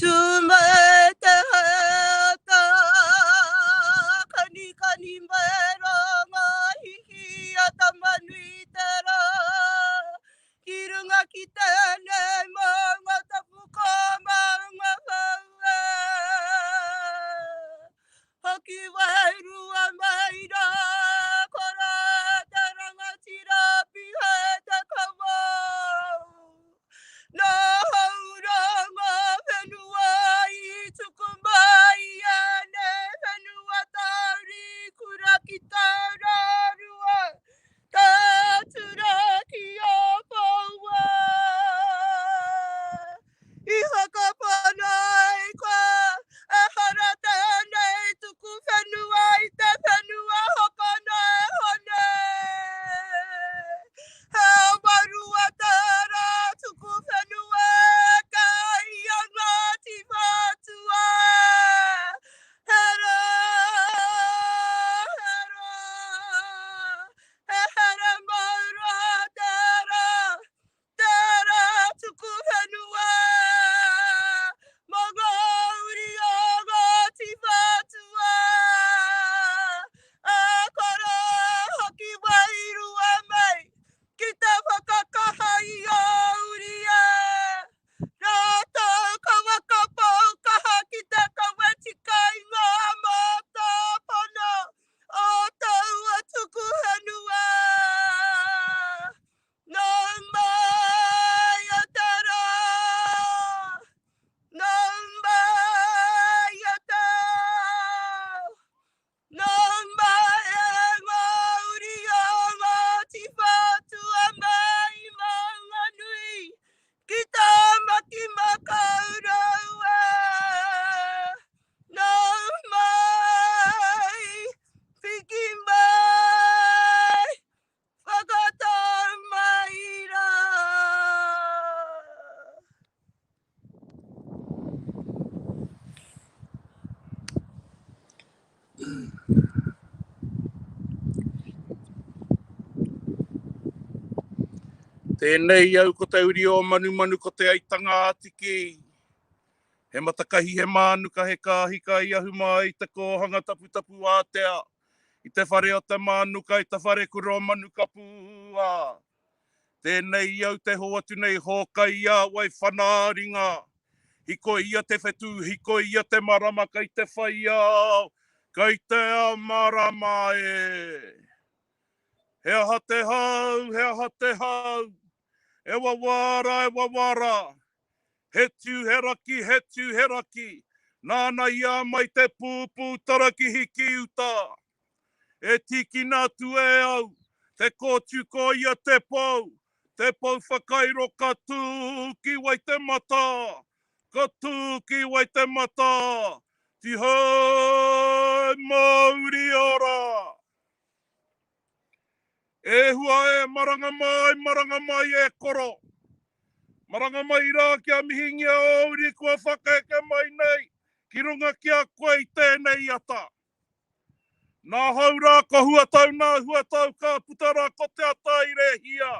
Tū mai te hata, kanikani mai rā ngā hihi a Tama-nui-te-rā. Ki runga ki tēnei maunga tapu ko Maungawhau e. Hoki wairua mai rā, ko rā te rangatira pihe te kawa. Nā haura ngā whenua i tuku mai i ēnei whenua tauri kura ki Taurarua, Tātura ki Ōpoua. I whakapono ai koe, ehara tēnei tuku whenua i te whenua hokona e Hone. He awarua tērā tuku whenua e eke ai i a Ngāti Whātua. He rā, he rā, he here mau rā tērā. Tērā tuku whenua mō ngā uri o Ngāti Whātua. Ā, kora hoki wairua mai ki te whakakaha i ō uri e. Rātou ka whakapau kaha ki te kawe tika i ngā mātāpono o taua tuku whenua. Nau mai a te rā, nau mai a te ao, nau mai e ngā uri o Ngāti Whātua mai Maunganui ki Tāmaki Makaurau e. Nau mai, piki mai, Whakatau mai rā. Tēnei au ko te uri o Manumanu ko te aitanga a Tiki. He matakahi, he mānuka, he kāhika i ahu mai i te kōhanga taputapu ātea. I te whare o te mānuka, i te whare kura o Manukapua. Tēnei au te hoatu nei hōkai i a wai whana-ringa. Hikoi ia te whetū, hikoi ia te marama kei te whai ao, kei te ao marama e. He aha te hau, he aha te hau, e wawara, e wawara. He tiu, he raki, he tiu, he raki, nāna i ā mai te pūpū tarakihi ki uta. E tīkina atu e au te kōtiu ko ia te pou, te pou whakairo ka tū ki Waitematā, ka tū ki Waitematā, tihei mauri ora! E hua e, maranga mai, maranga mai e koro. Maranga mai rā kia mihingia ō uri kua whakaeke mai nei ki runga ki a koe i tēnei ata. Nā hau rā ko Huatau, nā Huatau ka puta rā ko Te Ata i Rēhia,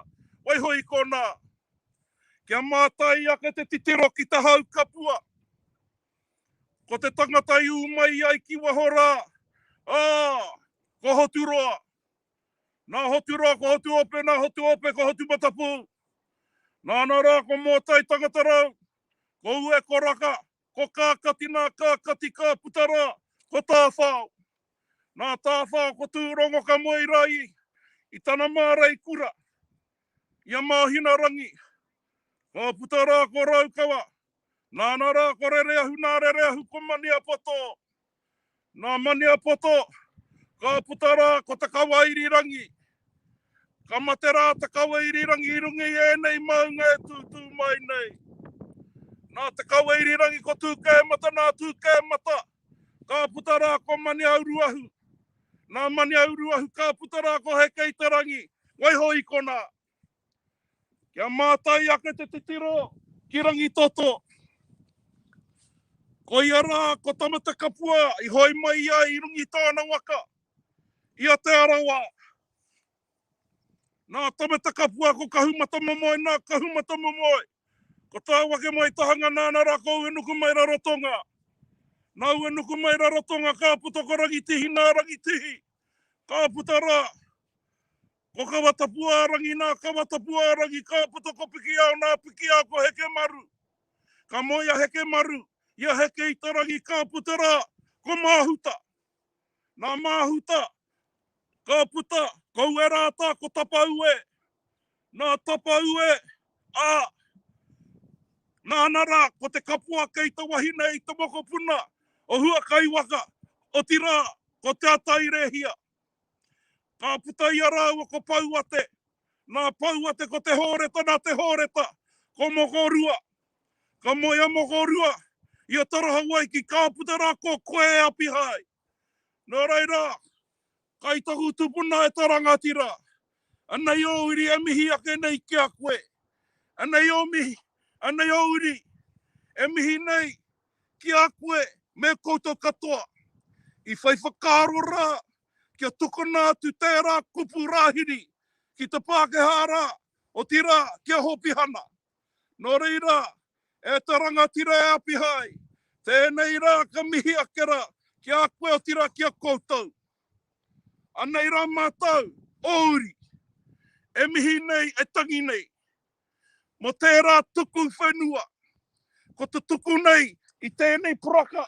waiho i konā. Kia mātai ake te titiro ki te hau kapua. Ko te tangata i ū mai ai ki waho rā, ā, ko Hoturoa. Nā Hoturoa ko Hotuope, nā Hotuope ko Hotumatapū. Nāna rā ko Mōtai Tangatarau, ko Uekoraka, ko Kākati nā Kākati ka puta rā, ko Tāwhao. Nā Tāwhao ko Tūrongo ka moe rā i, i tana māreikura, i a Māhinarangi. Ka puta rā ko Raukawa, Nāna rā ko Rereahu, nā Rereahu ko Maniapoto. Nā Maniapoto, ka puta rā ko Te Kawa-irirangi. Ka mate rā Te Kawa-irirangi i runga i ēnei maunga e tūtū mai nei. Nā Te Kawa-irirangi ko Tūkēmata, nā Tūkēmata, ka puta rā ko Maniauruahu. Nā Maniauruahu ka puta rā ko Hekeiterangi, waiho i konā. Kia mātai ake te titiro ki Rangitoto. Koia rā ko Tamatekapua i hoe mai ai i runga i tōna waka, i a Te Arawa. Nā Tamatekapua ko Kahumatamomoe, nā Kahumatamomoe. Ko Tāwake mai tahanga nāna rā ko Uenuku mai Rarotonga. Nā Uenuku mai Rarotonga ka puta ko Rangitihi nā Rangitihi. Ka puta rā ko Kawatapuārangi nā Kawatapuārangi ka puta ko Pikiao nā Pikiao ko Hekemaru. Ka moe a Hekemaru i a Heke-i-te-rangi ka puta rā ko Māhuta. Nā Māhuta ka puta ko Uerātā ko Tapaue. Nā Tapaue, ā, nāna rā ko te kapua kei te wahine i te mokopuna o Huakaiwaka, otirā, ko Te Atairehia. Ka puta i a rāua ko Pauate, nā Pauate ko Te Hōreta, nā Te Hōreta ko Mokorua. Ka moe a Mokorua i a Tarahawaiki, ka puta rā ko koe e Apihai. Nō reira, kai taku tupuna e ta rangatira, anei ō uri e mihi ake nei ki a koe. Anei ō mihi, anei ō uri e mihi nei ki a koe me koutou katoa. I whai whakaaro rā kia tukuna atu tērā kupu rāhiri ki te Pākehā rā, otirā ki a Hopihana. Nō reira, e te rangatira e Apihai, tēnei rā ka mihi ake rā ki a koe otirā ki a koutou. Anei rā mātou, ō uri, e mihi nei, e tangi nei, mō tērā tuku whenua, ko te tuku nei i tēnei poraka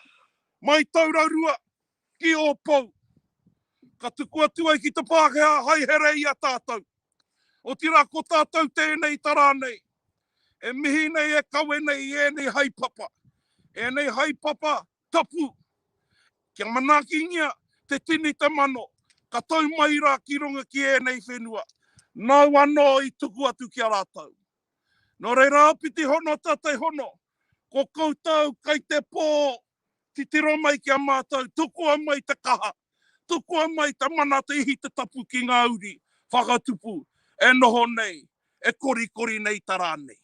mai Taurarua ki Ōpou, ka tuku atu ai ki te Pākehā hai here i a tātou. Otirā ko tātou tēnei tarā nei, e mihi nei e kawe nei i ēnei haepapa, ēnei haepapa tapu, kia manaakingia te tini te mano, ka tau mai rā ki runga ki ēnei whenua, nāu anō i tuku atu ki a rātou. Nō reira āpiti hono tātai hono, ko koutou kai te pō Titiro mai ki a mātou, tukua mai te kaha, tukua mai te mana te ihi te tapu ki ngā uri whakatupu e noho nei, e korikori nei ta rā nei.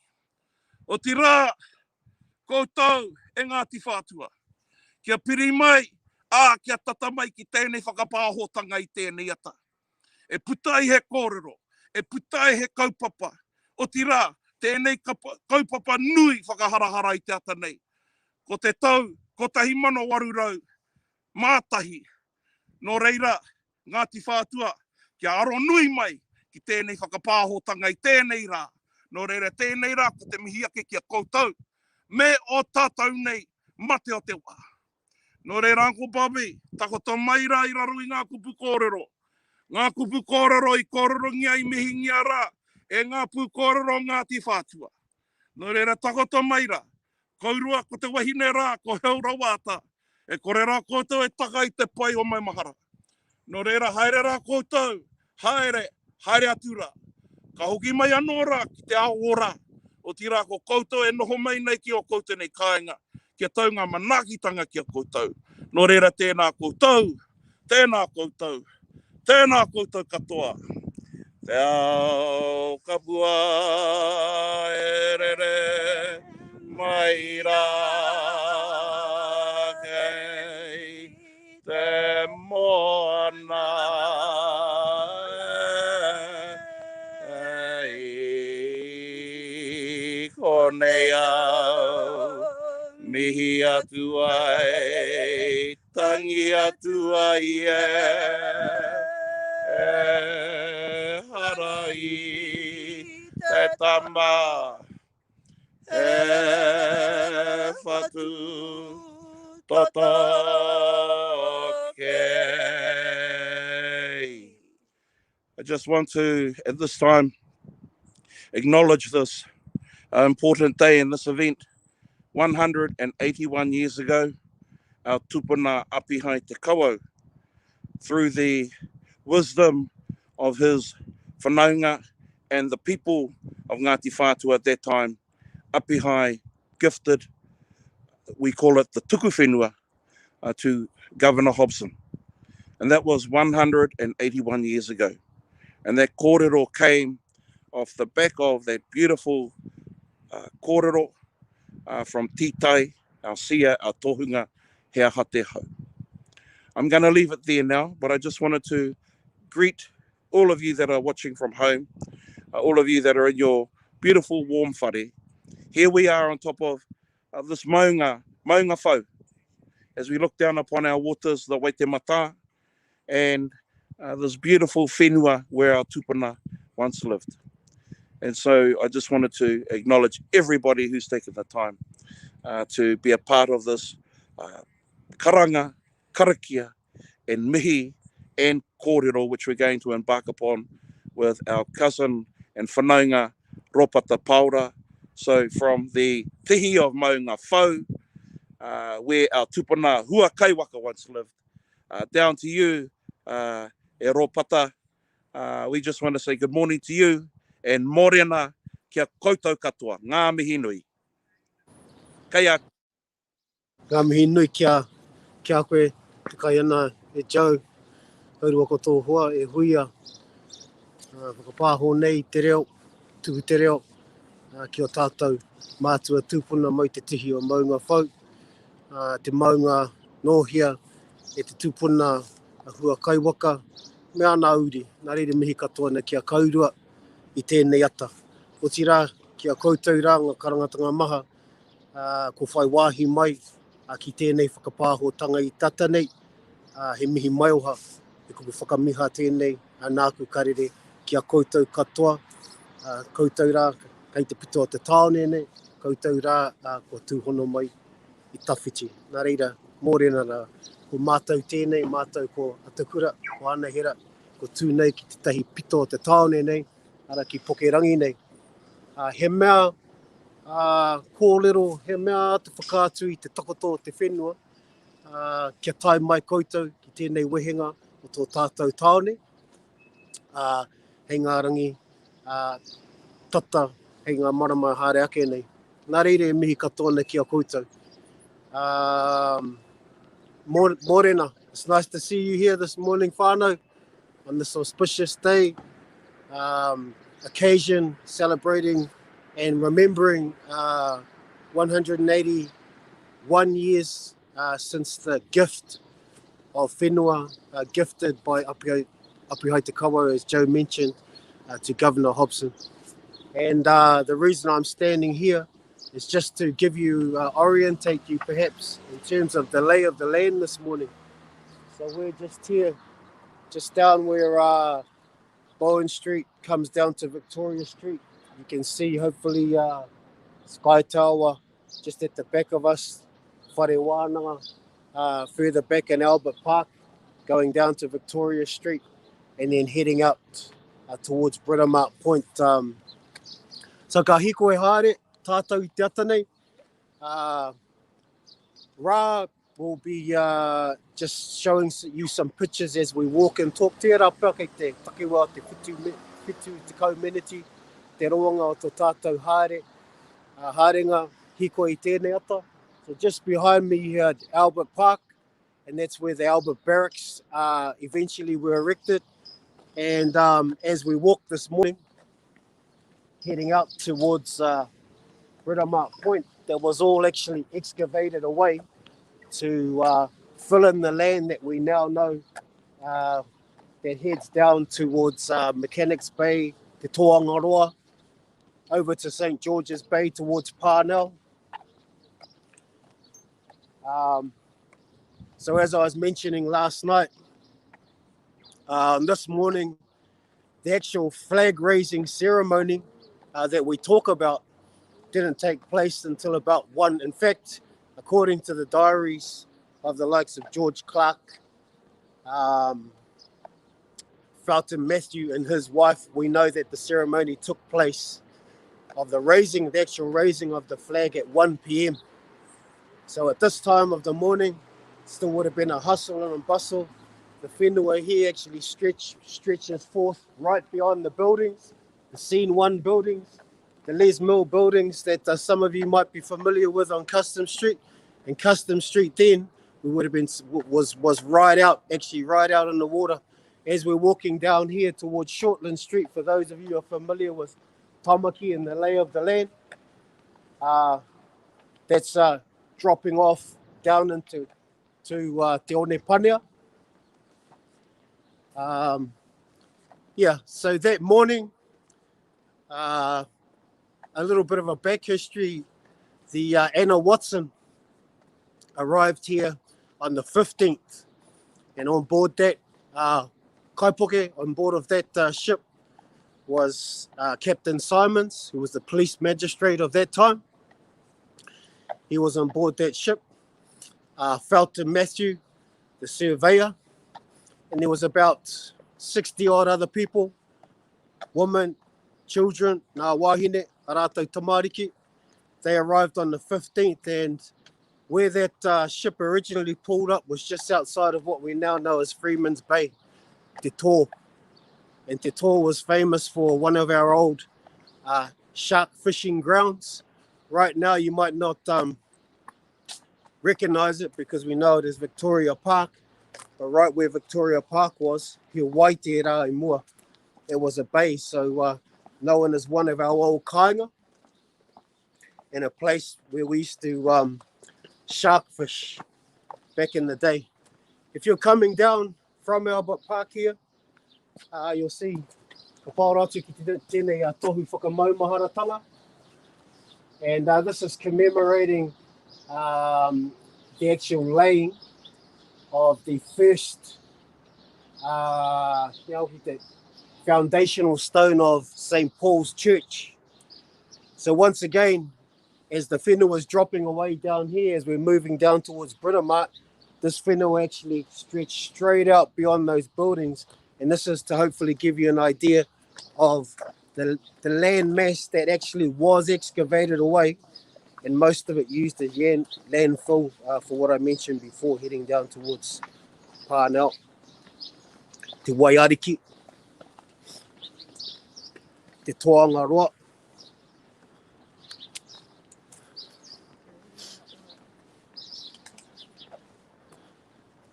Otirā, koutou e Ngāti Whātua, kia piri mai, ā, kia tata mai ki tēnei whakapāhotanga i tēnei ata. E puta ai he kōrero, e puta ai he kaupapa, otirā, tēnei kaupapa nui whakaharahara i te ata nei, ko te tau 1801, nō reira, Ngāti Whātua, kia aro nui mai ki tēnei whakapāhotanga i tēnei rā, nō reira tēnei rā ko te mihi ake ki a koutou me ō tātou nei mate o te wā. Nō reira, Uncle Bobby, takoto mai rā i raro i ngā kupu kōrero. Ngā kupu kōrero i kōrerongia, i mihingia rā e ngā pūkōrero o Ngāti Whātua. Nō reira, takoto mai rā, kourua ko te wahine rā, ko Heo Rawaata, e kore rā koutou e taka i te pai o Maumahara. Nō reira, haere rā koutou, haere, haere atu rā. Ka hoki mai anō rā ki te ao ora, otirā ko koutou e noho mai nei ki ō koutou nei kāinga, kia tau ngā manaakitanga ki a koutou. Nō reira, tēnā koutou, tēnā koutou, tēnā koutou katoa. Te ao kapua e rere mai rā kei Te moana e i konei au mihi atu ai, tangi atu ai e, ehara i te tama E whatu toto kei. I just want to, at this time, acknowledge this uh, important day and this event. 181 years ago, our tupuna Apihai Te Kawau, through the wisdom of his whanaunga and the people of Ngāti Whātua at that time, Apihai gifted, we call it the tuku whenua, uh, to Governor Hobson. And that was 181 years ago. And that kōrero came off the back of that beautiful uh, kōrero uh, from Tītai, our seer, our tohunga, he aha te hau. I'm going to leave it there now, but I just wanted to greet all of you that are watching from home, uh, all of you that are in your beautiful warm whare. Here we are on top of uh, this maunga, Maungawhau, as we look down upon our waters, the Waitemata, and uh, this beautiful whenua where our tupuna once lived. And so I just wanted to acknowledge everybody who's taken the time uh, to be a part of this uh, karanga, karakia, and mihi and kōrero, which we're going to embark upon with our cousin and whanaunga, Ropata Paora. So from the tihi of Maungawhau, uh, where our tupuna Hua Kaiwaka once lived, uh, down to you, uh, e Ropata, uh, we just want to say good morning to you and morena kia koutou katoa. Ngā mihi nui. Kei a Ngā mihi nui ki a, ki a koe, te kai ana e Joe, kaurua ko tō hoa e Huia, whakapāho nei i te reo, tuku te reo ki o tātou mātua tūpuna mai te tihi o Maungawhau, te maunga nōhia e te tūpuna a Hua Kaiwaka me ana uri. Nā reira mihi katoa ana ki a kaurua i tēnei ata. Otirā, ki a koutou rā ngā karangatanga maha, Ko whai wāhi mai ki tēnei whakapāhotanga i tata nei, he mihi maioha, he kupu whakamiha tēnei nāku karere ki a koutou katoa, koutou rā kei te pito o te tāone nei, koutou rā kua tūhono mai i tawhiti. Nā reira, mōrena rā, ko mātou tēnei, mātou ko Atakura, ko Anahera, ko tū nei ki tētahi pito o te tāone nei, ara ki Pokerangi nei. He mea kōrero, he mea āta whakaatu i te takoto o te whenua, kia tae mai koutou ki tēnei wehenga o tō tātou tāone, hei ngā rangi tata, hei ngā marama haere ake nei. Nā reira e mihi katoa ana ki a koutou. Um, Morena, it's nice to see you here this morning, whānau. on this auspicious day, um, occasion celebrating and remembering uh, 181 years uh, since the gift of whenua uh, gifted by Apihai, Apihai Te Kawau, as Joe mentioned, uh, to Governor Hobson. And uh, the reason I'm standing here is just to give you, uh, orientate you perhaps in terms of the lay of the land this morning. So we're just here just down where uh, Bowen Street comes down to Victoria Street. You can see hopefully uh, Sky Tower just at the back of us, Whare Wānanga, uh, further back in Albert Park, going down to Victoria Street and then heading up uh, towards Britomart Point. Um, so ka hiko e haere, tātou i te ata nei. Uh, Rā will be uh, just showing you some pictures as we walk and talk. Tērā pea kei te takiwā o te whitu, whitu tekau meneti te roanga o tō tātou haere, uh, haerenga hikoi i tēnei ata. So just behind me you had Albert Park, and that's where the Albert Barracks uh, eventually were erected. And um, as we walked this morning, heading up towards uh, Britomart Point, that was all actually excavated away to uh, fill in the land that we now know uh, that heads down towards uh, Mechanics Bay, Te Toangaroa, over to St. George's Bay towards Parnell. Um, so as I was mentioning last night, um, this morning, the actual flag raising ceremony uh, that we talk about didn't take place until about one. In fact, according to the diaries of the likes of George Clark, um, Felton Matthew and his wife, we know that the ceremony took place of the raising, the actual raising of the flag at 1 p.m. So at this time of the morning, still would have been a hustle and bustle. The whenua here actually stretch, stretches forth right beyond the buildings, the scene one buildings, the Les Mill buildings that uh, some of you might be familiar with on Custom Street. And Custom Street then we would have been was was right out, actually right out in the water. As we're walking down here towards Shortland Street, for those of you who are familiar with Tamaki and the lay of the land, uh, that's uh, dropping off down into to uh, Te Onepania. Um, yeah, so that morning, uh, a little bit of a back history, the uh, Anna Watson arrived here on the 15th. And on board that uh, kaipuke, on board of that uh, ship, was uh, Captain Simons, who was the police magistrate of that time. He was on board that ship. Uh, Felton Matthew, the surveyor, and there was about 60 odd other people, women, children, ngā wāhine, a rātou tamariki. They arrived on the 15th and where that uh, ship originally pulled up was just outside of what we now know as Freeman's Bay, Te Tō. And Te Tō was famous for one of our old uh, shark fishing grounds. Right now, you might not um, recognize it because we know it as Victoria Park. But right where Victoria Park was, he waite rā i mua. It was a bay, so uh, known as one of our old kāinga and a place where we used to um, shark fish back in the day. If you're coming down from Albert Park here, uh, you'll see ka pāora atu ki te, tēnei uh, tohu whakamaumaharatanga. And uh, this is commemorating um, the actual laying of the first uh, foundational stone of St. Paul's Church. So once again, as the whenua is dropping away down here, as we're moving down towards Britomart, this whenua actually stretched straight out beyond those buildings. And this is to hopefully give you an idea of the, the land mass that actually was excavated away and most of it used as landfill uh, for what I mentioned before, heading down towards Parnell, Te Waiariki, Te Toangaroa.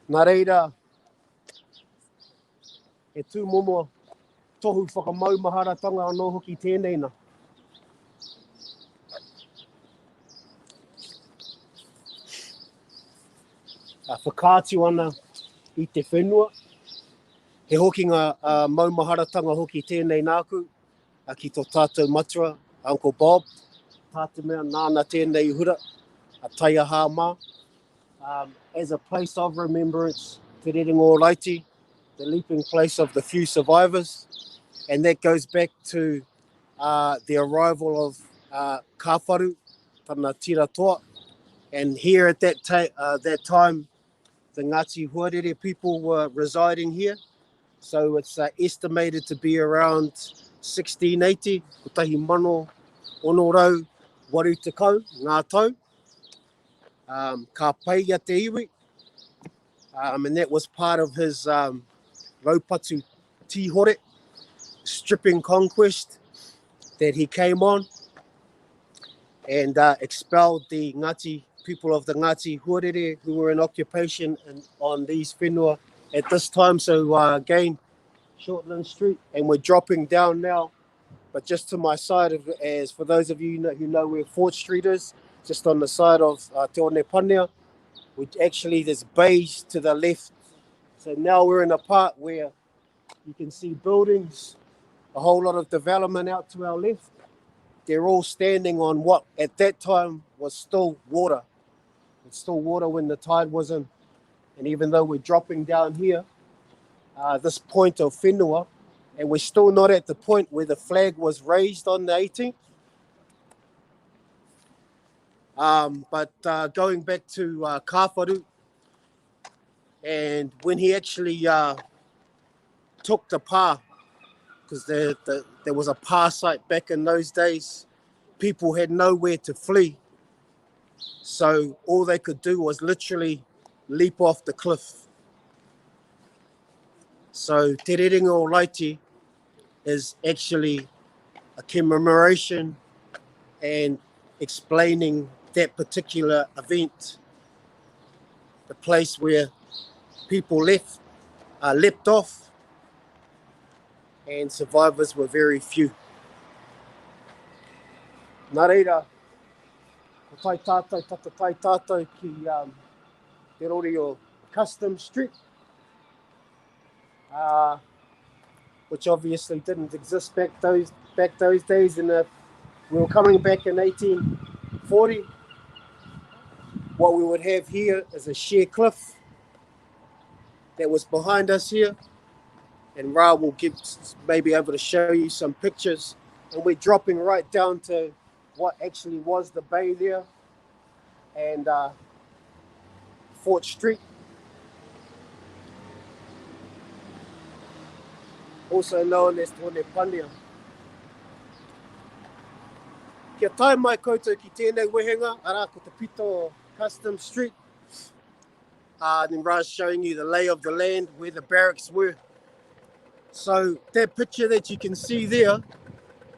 Nā reira, he tūmomo tohu whakamaumaharatanga anō hoki tēnei nā. A whakaatu ana i te whenua. He hokinga uh, maumaharatanga hoki tēnei nāku uh, ki tō tātou matua, Uncle Bob, tā te mea nāna tēnei hura, a Taiaha mā. Um, as a place of remembrance, Te Rerenga o Raiti, the leaping place of the few survivors, and that goes back to uh, the arrival of uh, Kāwharu, tana tira toa, and here at that, ta uh, that time, the Ngāti Huarere people were residing here. So it's uh, estimated to be around 1680, kotahi mano ono rau waru tekau, ngā tau. Um, ka peia te iwi, um, and that was part of his um, raupatu tīhore, stripping conquest that he came on and uh, expelled the Ngāti people of the Ngāti Huarere who were in occupation in, on these whenua at this time. So uh, again, Shortland Street, and we're dropping down now. But just to my side, of, as for those of you who know where Fort Street is, just on the side of uh, Te One which actually there's bays to the left. So now we're in a part where you can see buildings, a whole lot of development out to our left. They're all standing on what at that time was still water. It's still water when the tide was in. And even though we're dropping down here, uh, this point of whenua, and we're still not at the point where the flag was raised on the 18th. Um, but uh, going back to uh, Kāwharu, and when he actually uh, took the pa, because there, the, there was a pa site back in those days, people had nowhere to flee. So all they could do was literally leap off the cliff. So Te Rerenga o Raiti is actually a commemoration and explaining that particular event, the place where people left, uh, leapt off, and survivors were very few. Nā reira, ko tai tātou, tata tai tātou ki um, te rori o Custom Street, uh, which obviously didn't exist back those, back those days. And if We were coming back in 1840. What we would have here is a sheer cliff that was behind us here. And Ra will give maybe able to show you some pictures. And we're dropping right down to what actually was the bay there and Fort Street. Also known as Tone Pania. Kia tae mai koutou ki tēnei wehenga, arā ko te pito o Custom Street. Then Ra's showing you the lay of the land where the barracks were. So that picture that you can see there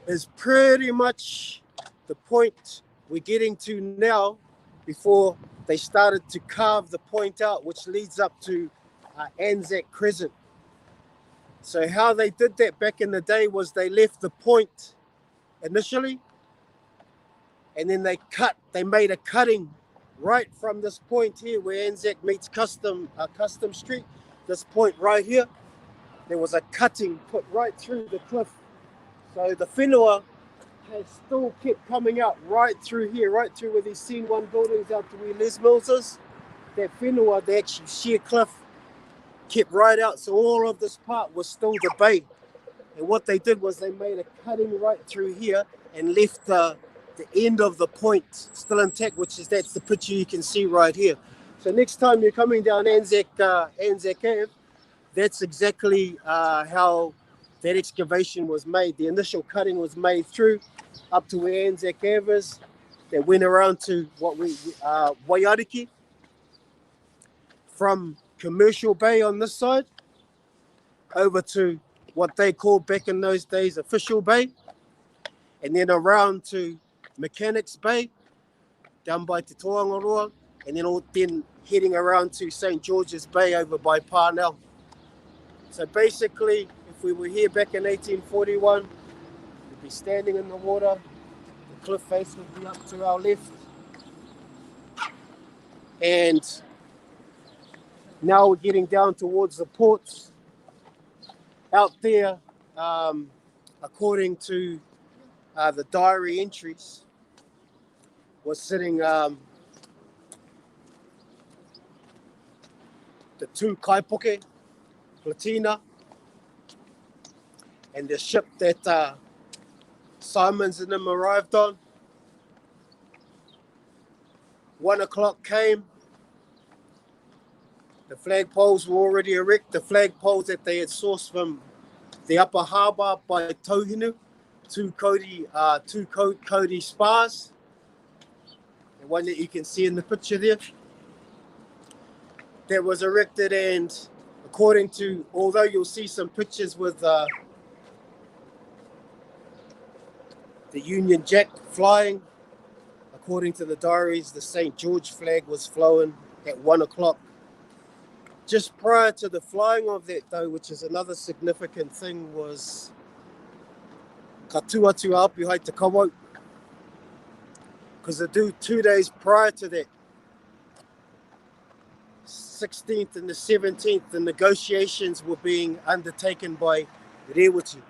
is pretty much the point we're getting to now before they started to carve the point out, which leads up to Anzac Crescent. So how they did that back in the day was they left the point initially, and then they cut, they made a cutting right from this point here where Anzac meets Custom, Custom Street, this point right here, there was a cutting put right through the cliff. So the whenua has still kept coming out right through here, right through where these scene 1 buildings out to where Les Mills is. That whenua, the actual sheer cliff, kept right out. So all of this part was still the bay. And what they did was they made a cutting right through here and left the, the end of the point still intact, which is that's the picture you can see right here. So next time you're coming down Anzac, Anzac Ave, that's exactly how that excavation was made. The initial cutting was made through up to where Anzac Ave is. They went around to what we Waiariki from Commercial Bay on this side over to what they called back in those days Official Bay, and then around to Mechanics Bay down by Te Tōangaroa, and then all then heading around to St George's Bay over by Parnell. So basically, if we were here back in 1841, we'd be standing in the water, the cliff face would be up to our left, and now we're getting down towards the ports. Out there, according to the diary entries, was sitting the two kaipuke, Platina, and the ship that Simons and them arrived on. 1 o'clock came. The flagpoles were already erect. The flagpoles that they had sourced from the upper harbour by Tauhinu, two Cody, two Cody spars, the one that you can see in the picture there, that was erected. And according to, although you'll see some pictures with the Union Jack flying, according to the diaries, the St. George flag was flowing at 1 o'clock. Just prior to the flying of that, though, which is another significant thing, was ka tū atu a Apihai Te Kawau. Because the do 2 days prior to that, 16th and the 17th, the negotiations were being undertaken by Rewiti.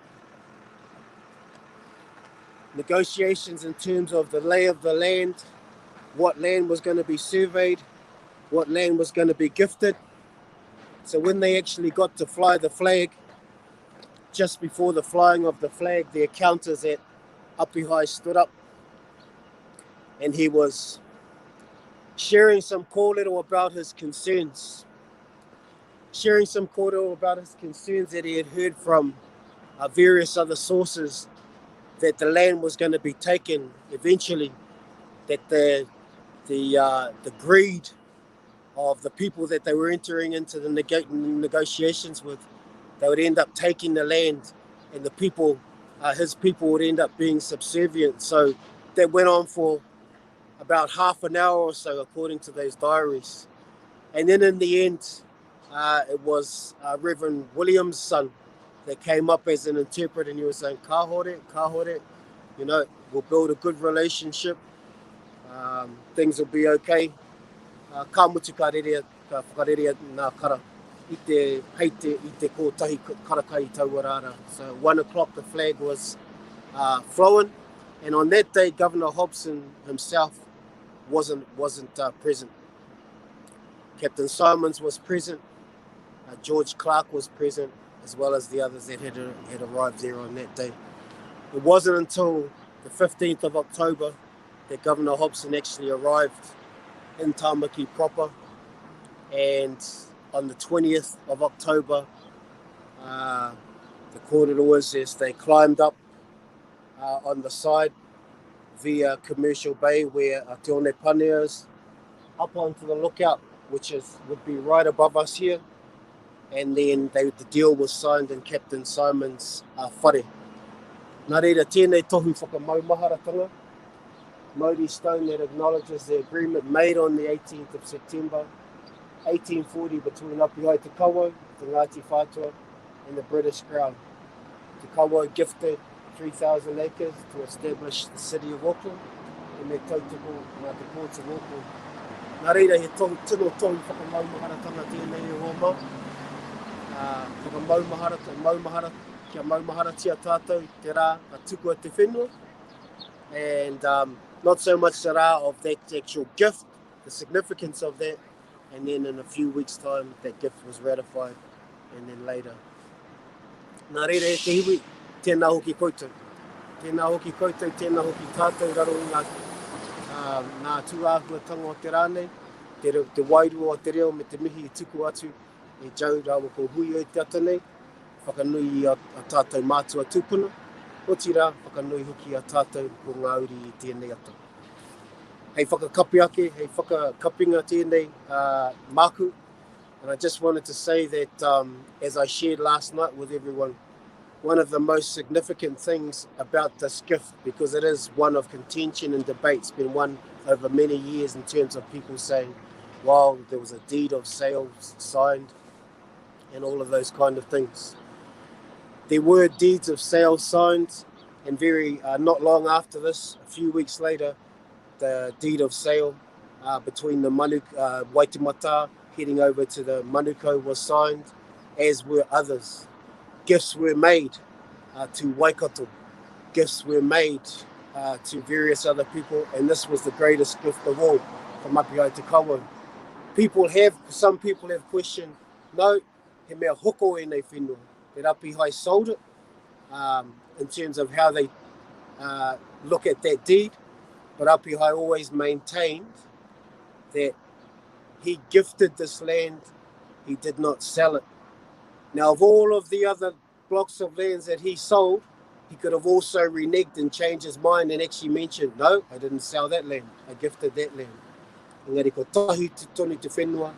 Negotiations in terms of the lay of the land, what land was going to be surveyed, what land was going to be gifted. So when they actually got to fly the flag, just before the flying of the flag, the accountants at Apihai stood up and he was sharing some kōrero about his concerns. Sharing some kōrero about his concerns that he had heard from various other sources that the land was going to be taken eventually, that the greed of the people that they were entering into the negotiations with, they would end up taking the land, and the people, his people, would end up being subservient. So that went on for about half an hour or so, according to those diaries. And then in the end, it was Reverend Williams' son that came up as an interpreter, and he was saying, Kāhore, kāhore, we'll build a good relationship. Things will be okay. Ka mutu ka rere, ka whakarerea ngā kara i te hei te, i te kōtahi karaka i taua rā rā. So 1 o'clock the flag was flowing. And on that day, Governor Hobson himself wasn't, wasn't uh, present. Captain Simons was present, uh, George Clark was present, as well as the others that had, had arrived there on that day. It wasn't until the 15th of October that Governor Hobson actually arrived in Tamaki proper. And on the 20th of October, uh, the kōrero was as they climbed up uh, on the side via Commercial Bay where Te One Pane is, up onto the lookout, which is would be right above us here. And then they, the deal was signed in Captain Simon's uh, whare. Nā reira, tēnei tohu whakamaumaharatanga, Mauri Stone that acknowledges the agreement made on the 18th of September 1840 between Apihai Te Kawau, the Ngāti Whātua, and the British Crown. Te Kawau gifted 3,000 acres to establish the city of Auckland e me tautoko mā te Ports of Auckland. Nā reira, he tohu, tino tohu whakamaumaharatanga tēnei e hoa mā. Uh, whakamaumahara, maumahara, kia maumaharatia tātou te rā ka tukua te whenua. And um, not so much the rā of that actual gift, the significance of that, and then in a few weeks time that gift was ratified and then later. Nā reira e te iwi, tēnā hoki koutou. Tēnā hoki koutou, tēnā hoki tātou raro i ngā, uh, ngā tūāhuatanga o te rā nei, te, reo, te wairua o te reo me te mihi i tuku atu e Joe rāua ko Huia i te ata nei, whakanui i a, a tātou mātua tūpuna, otirā, whakanui hoki a tātou ko ngā uri i tēnei ata. Hei whakakapi ake, hei whakakapinga tēnei uh, māku, And I just wanted to say that, um, as I shared last night with everyone, one of the most significant things about this gift, because it is one of contention and debate, it's been one over many years in terms of people saying, well, there was a deed of sale signed and all of those kind of things. There were deeds of sale signed, and very uh, not long after this, a few weeks later, the deed of sale uh, between the Manuk, uh, Waitemata heading over to the Manukau was signed, as were others. Gifts were made uh, to Waikato. Gifts were made uh, to various other people, and this was the greatest gift of all from Apihai Te Kawa. People have, some people have questioned, no, he mea hoko ēnei whenua. That Apihai sold it um, in terms of how they uh, look at that deed, but Apihai always maintained that he gifted this land, he did not sell it. Now, of all of the other blocks of lands that he sold, he could have also reneged and changed his mind and actually mentioned, no, I didn't sell that land, I gifted that land. Engari ko tahi te tonu te whenua,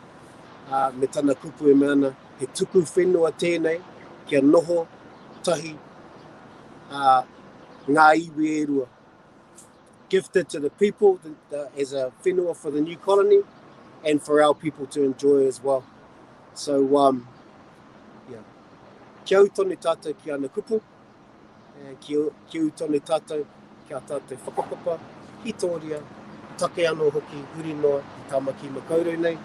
uh, me tana kupu e mea ana, he tuku whenua tēnei kia noho tahi uh, ngā iwi e rua. Gifted to the people the, the, as a whenua for the new colony and for our people to enjoy as well. So, um, yeah. Kia u tonu tātou ki ana kupu, eh, kia, kia u tonu tātou ki a tātou whakapapa, hitoria, take anō hoki huri noa i Tāmaki Makaurau nei.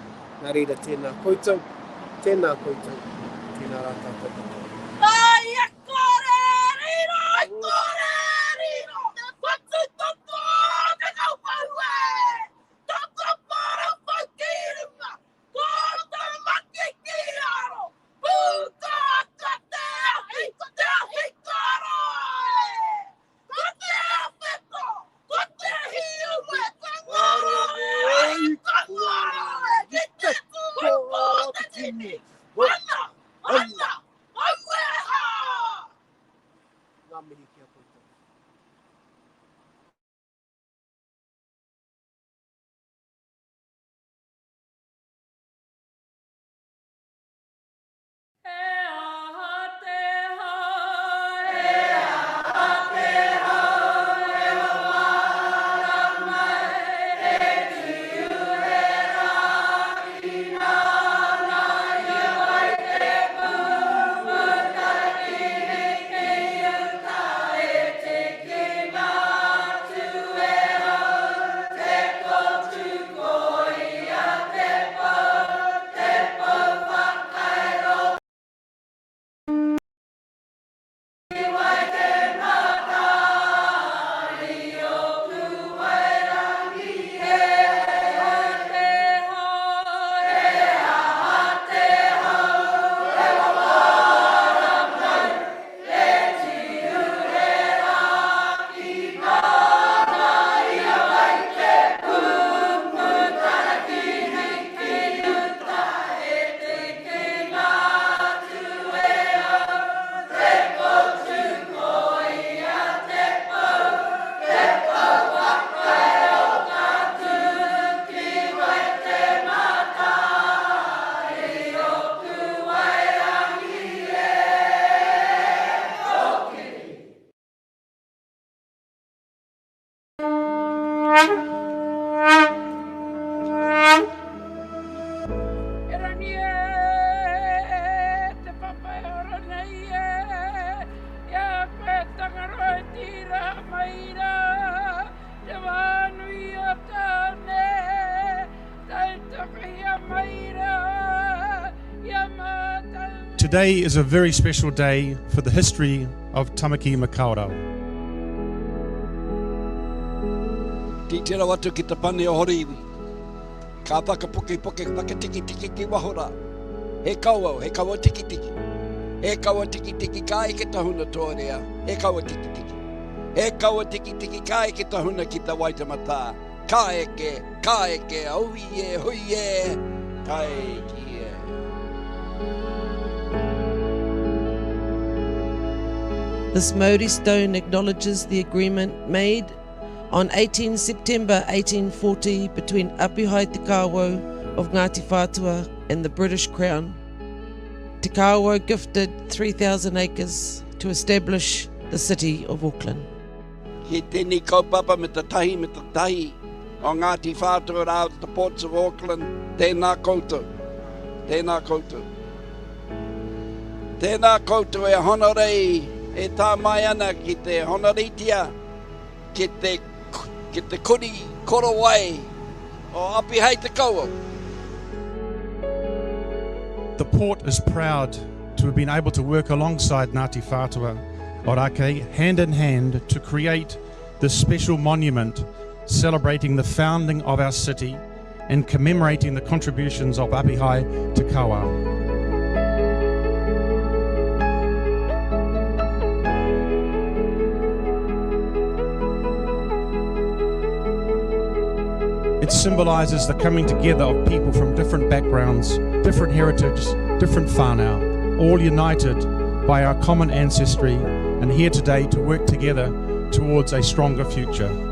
Nā reira tēnā koutou, tēnā koutou, tēnā rā tātou katoa. Ai e kore riro, e kore riro, te whatu toto te kaupau e, toto parauwhau ki runga, ko te maki ki raro, pū ka te ahi, te ahi karo e. Ko te awheto, ko te hiume, ka ngaro e, ka ngaro e, ki te tū o te tini. Ana, ana, aue! Today is a very special day for the history of Tamaki Makaurau. Titiro atu ki te pane o Horiiwi. Ka whakapukepuke, whakatikitiki ki waho rā. He kawau, he kawa tikitiki. He kawa tikitiki ka eke tahuna toarea, he kawa tikitiki. He kawa tikitiki ka eke tahuna ki te Waitematā. Ka eke, ka eke, hui e, hui e, tae ki e. This Maori stone acknowledges the agreement made on 18 September 1840 between Apihai Te Kawau of Ngāti Whātua and the British Crown. Te Kawau gifted 3,000 acres to establish the city of Auckland. Ki tēnei kaupapa me te tahi me te tahi o Ngāti Whātua rā o te Ports of Auckland, tēnā koutou, tēnā koutou. Tēnā koutou e honorei, e tā mai ana ki te honoreitia, ki te, ki te kuri korowai o Apihai Te Kawau. The port is proud to have been able to work alongside Ngāti Whātua Ōrākei hand in hand to create this special monument celebrating the founding of our city and commemorating the contributions of Apihai Te Kawau. It symbolises the coming together of people from different backgrounds, different heritage, different whānau, all united by our common ancestry and here today to work together towards a stronger future.